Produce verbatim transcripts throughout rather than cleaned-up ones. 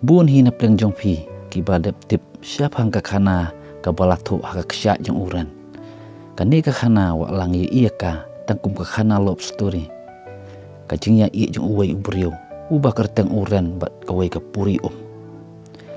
Bun hi na pdeng jong phi kiba dep tip shaphang ka khana kaba la thoh ha ka kshaid jong u Ren. Kane ka khana wat la ngi ïohi ïa ka tang kum ka khana love story, ka jingïaieit jong uwei u briew uba kyrteng u Ren bad kawei ka puri um.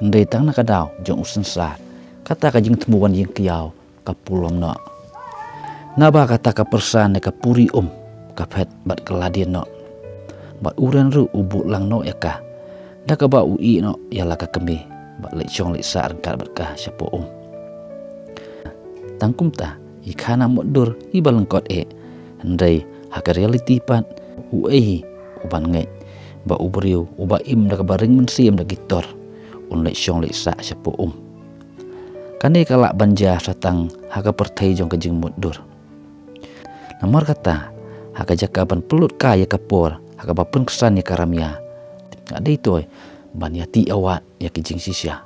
Hynrei tang na ka daw jong u synsar, kata ka jingthmu ban ïeng kiaw ka pulom noh. Naba kata ka pyrsa ne ka puri um ka phet bad ka la dien noh. Bad u Ren ruh u buh lang noh ïa ka, da kaba u ïeh noh ïa la ka kmie bad leit shong leit sah ryngkat bad ka shapoh um. Tang kumta, i khana mutdur iba lyngkot eh, hynrei ha ka reality pat, uei hi uban ngeit ba u briew uba im da kaba ring mynsiem da ki tor un leit shong leit sah shapoh um? Kane ka lah ban jia sa tang ha ka pyrthei jong ka jingmutdur. Namar kata, ha ka jaka ban pynlut kai ïa ka por ha kaba pynksan ïa ka ramia, nga dei toi ban ïatih awad ïa ki jingshisha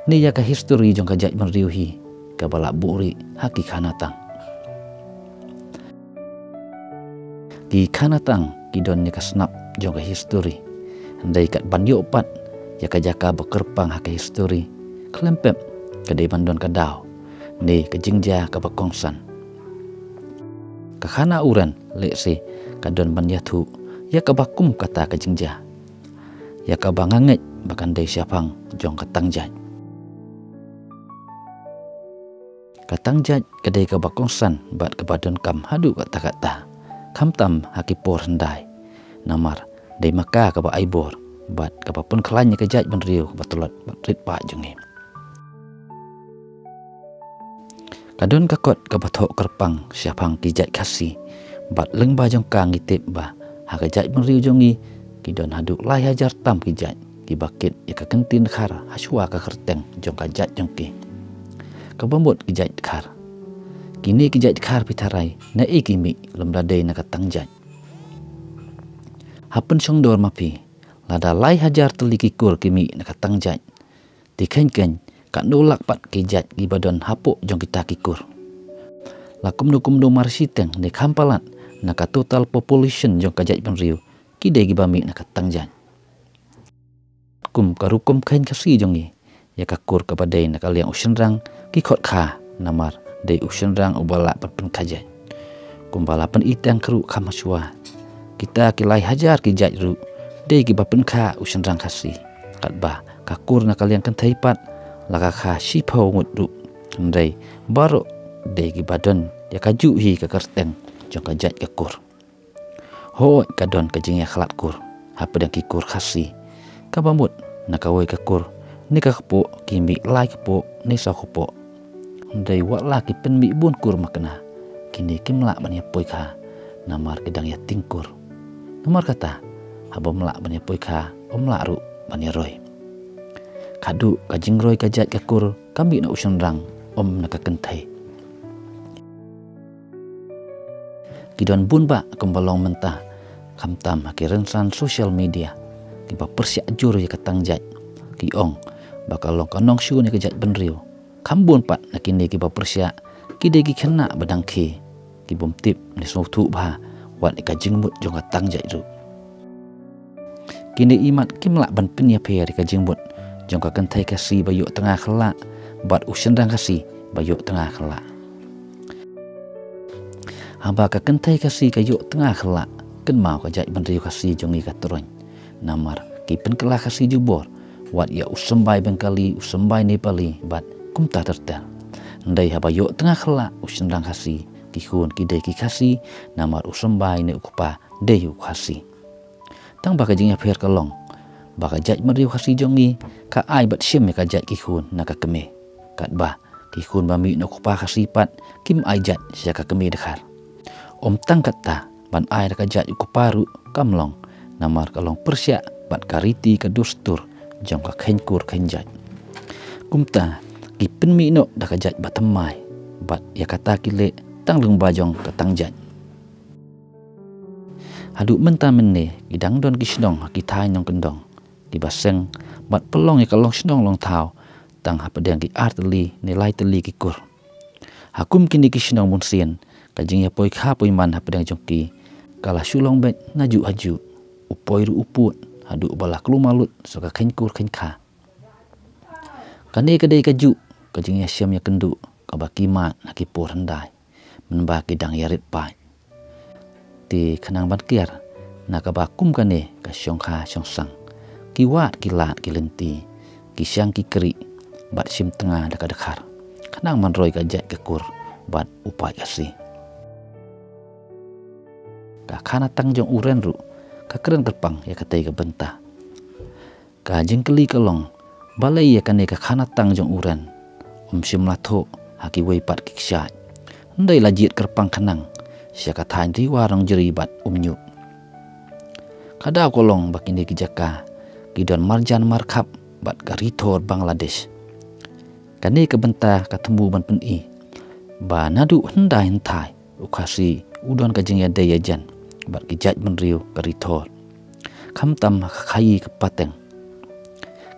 ne ïa ka histori jong ka jaitbynriew hi kaba la buhrieh ha ki khana tang. Ki khana tang ki don ïa ka snap jong ka histori, hynrei kat ban ïoh pat ïa ka jaka ba kyrpang ha ka histori, khlem pep ka dei ban don ka daw ne ka jingjia kaba kongsan. Ka khana u Ren lehse ka don ban ïathuh ïa kaba kum kata ka jingjia, ïa kaba nga ngeit ba kan dei shaphang jong ka tang jait. Ka tang jait ka dei kaba kongsan bad kaba donkam haduh katta katta, khamtam ha ki por hyndai. Namar dei ma ka kaba ai bor bad kaba pynkhlaiñ ïa ka jaitbynriew kaba tlot bad rit paid jong ngi. Ka don ka kot kaba thoh kyrpang shaphang ki jait Khasi, bad lyngba jong ka ngi tip ba ha ka jaitbynriew jong ngi ki don haduh lai hajar tam ki jait kiba kit ïa ka kyntien dkhar hashwa ka kyrteng jong ka jait jong ki. Kaba mut ki jait dkhar. Kine ki jait dkhar phi tharai naei ki mih lymda dei na ka tang jait? Ha pynshongdor ma phi, lada lai hajar tylli ki kur ki mih na ka tang jait, te khein khein katno lak pat ki jait kiba don hapoh jong kita ki kur? La kumno kumno mar shiteng ne kham palat na ka total population jong ka jaitbynriew ki dei kiba mih na ka tang jait. Kum ka rukom khein Khasi jong ngi, ïa ka kur kaba dei na ka liang u shynrang ki khot kha, namar dei u shynrang uba lah ban pynkha jait. Kumba la pyni tang khruh kham hashwa, kita ki lai hajar ki jait ruh dei kiba pynkha u shynrang Khasi. Katba ka kur na ka liang kynthei pat la ka kha shiphew ngut ruh, hynrei baroh dei kiba don ïa kajuh hi ka kyrteng jong ka jait ka kur. Hooid, ka don ka jingïakhlad kur hapdeng ki kur Khasi. Kaba mut, na kawei ka kur ne ka kpoh ki mih lai kpoh ne saw kpoh. Hynrei wat la ki pynmih bun kur makna, kine kim lah ban ïa poikha namar ki dang ïating kur. Namar kata, haba ym lah ban ïa poikha, ym lah ruh ban ïa roi. Khadduh ka jingroi ka jait ka kur ka mih na u shynrang, ym na ka kynthei. Ki don bun bah kumba long mynta, khamtam ha ki rynsan social media, kiba pyrshah jur ïa ka tang jait. Ki ong ba ka long ka nongshun ïa ka jaitbynriew. Kham bun pat na kine kiba pyrshah ki dei ki khynnah ba dang khie, ki bym tip ne sngewthuh bha wat ïa ka jingmut jong ka tang jait ruh. Kine imat kim lah ban pynïapher ïa ka jingmut jong ka kynthei Khasi ba ïoh tnga khyllah bad u shynrang Khasi ba ïoh tnga khyllah. Haba ka kynthei Khasi ka ïoh tnga khyllah, kynmaw ka jaitbynriew Khasi jong ngi ka troiñ. Namar ki pynkylla Khasi jubor, wat ïa u symbai Bengali, u symbai Nepali bad kumta ter ter. Hynrei haba ïoh tnga khyllah u shynrang Khasi, ki khun ki dei ki Khasi, namar u symbai ne u kpa dei u Khasi. Tang ba ka jingïapher ka long ba ka jaitbynriew Khasi jong ngi ka ai bad shim ïa ka jait ki khun na ka kmie. Katba ki khun ba mih na u kpa Khasi pat kim ai jait sha ka kmie dkhar. Ym tang katta, ban ai da ka jait u kpa ruh kam long, namar ka long pyrshah bad ka riti ka dustur jong ka kheiñ kur kheiñ jait. Kumta ki pynmih noh da ka jait ba thymmai, bad ïa kata ki leh tang lyngba jong ka tang jait. Haduh mynta mynne ki dang don ki shnong ha ki thaiñ nongkyndong kiba seng bad pynlong ïa ka long shnong long thaw tang hapdeng ki ar tylli ne lai tylli ki kur. Ha kum kine ki shnong bunsien, ka jingïapoi kha poi man hapdeng jong ki ka la shu long beit najuh hajuh. U poi ruh u pud haduh ba la kluma lut sha ka kheiñ kur kheiñ kha. Kane ka dei kajuh ka jingïashem ïakynduh kaba ki mad ha ki por hyndai mynba ki dang ïarit paid. Te khnang ban kiar na kaba kum kane ka shongkha shongsang, ki wad ki lad ki lynti, ki shang ki kri bad shim tnga da ka dkhar khnang ban roi ka jait ka kur bad u paid Khasi. Ka khana tang jong u Ren ruh ka kren kyrpang ïa katei ka bynta. Ka jingkylli ka long, balei ïa kane ka khana tang jong u Ren um shym la thoh ha kiwei pat ki kshaid, hynrei la jied kyrpang khnang sha ka thaiñ Riwa Rong Jri bad Umñiuh. Ka daw ka long ba kine ki jaka ki don marjan markhap bad ka rithor Bangladesh. Kane ka bynta ka thmu ban pyni ba naduh hyndai hynthai u Khasi u don ka jingïadei ïajan bad ki jaitbynriew ka rithor, khamtam ha ka khaïi ka pateng.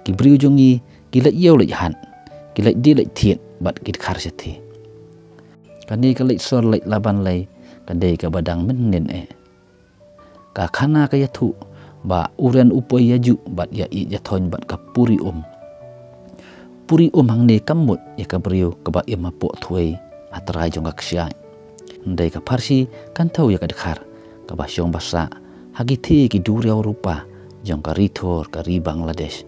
Ki briew jong ngi ki leit ïew leit hat, ki leit die leit thied bad ki dkhar shathie. Kane ka leit sor leit laban lei ka dei kaba dang mynnin eh. Ka khana ka ïathuh ba u Ren u poi ïajuh bad ïa ïeit ïathoiñ bad ka Puri Um. Puri Um hangne kam mut ïa ka briew kaba im hapoh thwei ha trai jong ka kshaid, hynrei ka pharshi kan thew ïa ka dkhar kaba shong ba sah ha ki thie ki duriaw rupa jong ka rithor ka ri Bangladesh.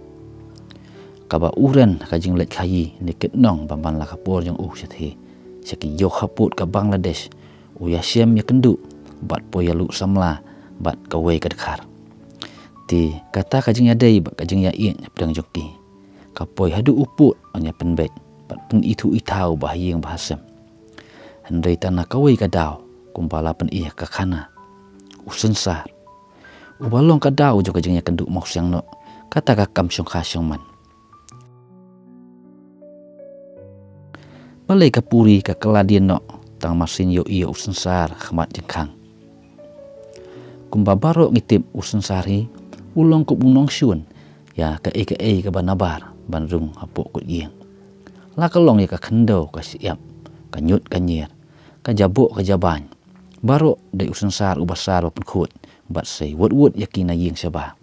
Kaba u Ren ha ka jingleit khaïi ne kit nong ba man la ka por jong u shathie sha ki ïew khappud ka Bangladesh, u ïashem ïakynduh bad poi ïaluh samla bad kawei ka dkhar. Te kata ka jingïadei bad ka jingïaieit hapdeng jong ki ka poi haduh u pud ban ïapynbeit bad pynithuh ithaw ba ha ïing ba ha sem. Hynrei tang na kawei ka daw, kumba la pyni ha ka khana, u Synsar, uba long ka daw jong ka jingïakynduh mawsiang noh, kata ka kam shongkha shongman. Balei ka Puri ka kylla dien noh tang ma sien ïohi ïa u Synsar ha khmat jingkhang? Kumba baroh ngi tip, u Synsar hi u long kum u nongshun ïa kaei kaei kaba nabar ban rung hapoh kut ïing. La ka long ïa ka khyndew ka shyiap, ka ñiut ka ñier, ka jaboh ka jabain, baroh dei u Synsar uba sar ba pynkhuid bad sei wut wut ïa ki na ïing shabar.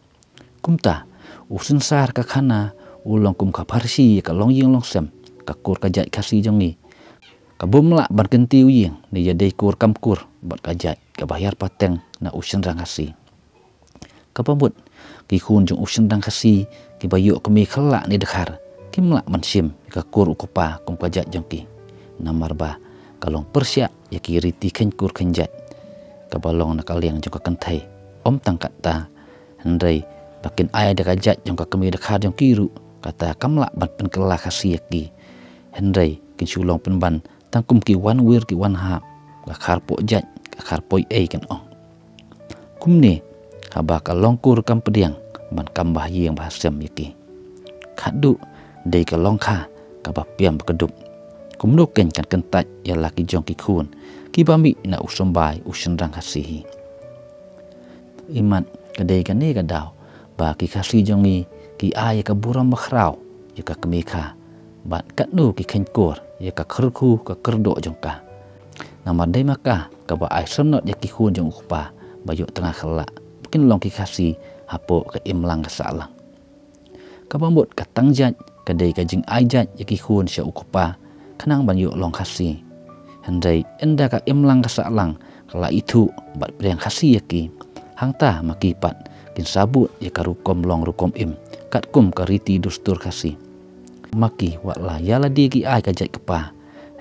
Kumta u Synsar ka khana u long kum ka pharshi ïa ka longïing longsem, ka kur ka jait Khasi jong ngi, ka bym lah ban kyntiew ïing ne ïadei kur kam kur bad ka jait kaba hiar pateng na u shynrang Khasi. Kaba mut ki khun jong u shynrang Khasi kiba ïoh kmie khyllah ne dkhar kim lah ban shim ïa ka kur u kpa kum ka jait jong ki, namar ba ka long pyrshah ïa ki riti kheiñ kur kheiñ jait kaba long na ka liang jong ka kynthei. Ym tang katta, hynrei ba kin ai da ka jait jong ka kmie dkhar jong ki ruh, kata kam lah ban pynkylla Khasi ïa ki. Hynrei kin shu long pynban tang kum ki wan wir ki wan hap, ka khar poh jait ka khar poh ei, kin ong. Kumne haba ka long kur kam pdiang ban kam ba ha ïing ba ha sem ïa ki. Khatduh dei ka long kha kaba piam ba kdup. Kumno keiñ kan kyntait ïa la ki jong ki khun kiba mih na u symbai u shynrang Khasi hi? Imat ka dei kane ka daw ba ki Khasi jong ngi ki ai ïa ka burom ba khraw ïa ka kmie kha bad katno ki kheiñ kur ïa ka kyrkhu ka kyrdoh jong ka. Namar dei ma ka kaba ai syrnod ïa ki khun jong u kpa ba ïoh tnga khyllah ba kin long ki Khasi hapoh ka imlang ka sahlang. Kaba mut ka tang jait ka dei ka jingai jait ïa ki khun sha u kpa khnang ban ïoh long Khasi. Hynrei ynda ka imlang ka sahlang ka la ithuh bad pdiang Khasi ïa ki, hangta ma ki pat kin sa bud ïa ka rukom long rukom im katkum ka riti dustur Khasi. Ma ki wat la ïa lade ki ai ka jait kpa,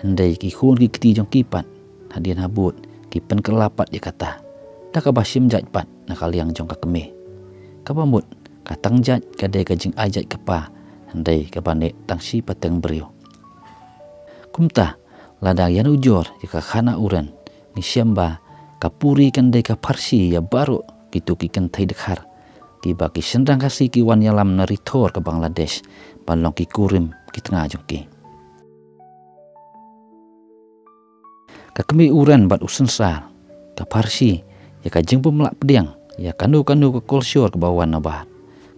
hynrei ki khun ki kti jong ki pat hadien habud ki pynkylla pat ïa kata da kaba shim jait pat na ka liang jong ka kmie. Kaba mut ka tang jait ka dei ka jingai jait kpa, hynrei kaba neh tang shi pateng briew. Kumta lada ïanujor ïa ka khana u Ren, ngi shem ba ka Puri kan dei ka pharshi ïa baroh kito ki kynthei dkhar kiba ki shynrang Khasi ki wan ïalam na rithor ka Bangladesh ban long ki kurim ki tnga jong ki. Ka kmie u Ren bad u Synsar ka pharshi ïa ka jingbym lah pdiang ïa kano kano ka kolshor kaba wan nabar,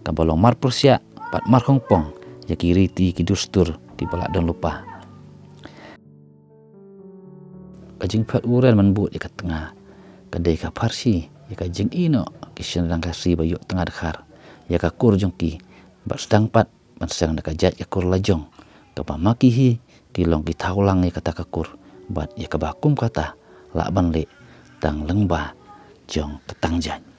kaba long mar pyrshah bad mar khongpong ïa ki riti ki dustur kiba la don lypa. Ka jingphet u Ren ban bud ïa ka tnga ka dei ka pharshi ïa ka jingïehnoh ki shynrang Khasi ba ïoh tnga dkhar ïa ka kur jong ki bad sdang pat ban seng da ka jait ka kur lajong kaba ma ki hi ki long ki thaw lang ïa kata ka kur, bad ïa kaba kum kata lah ban leh tang lyngba jong ka tang jaiñ.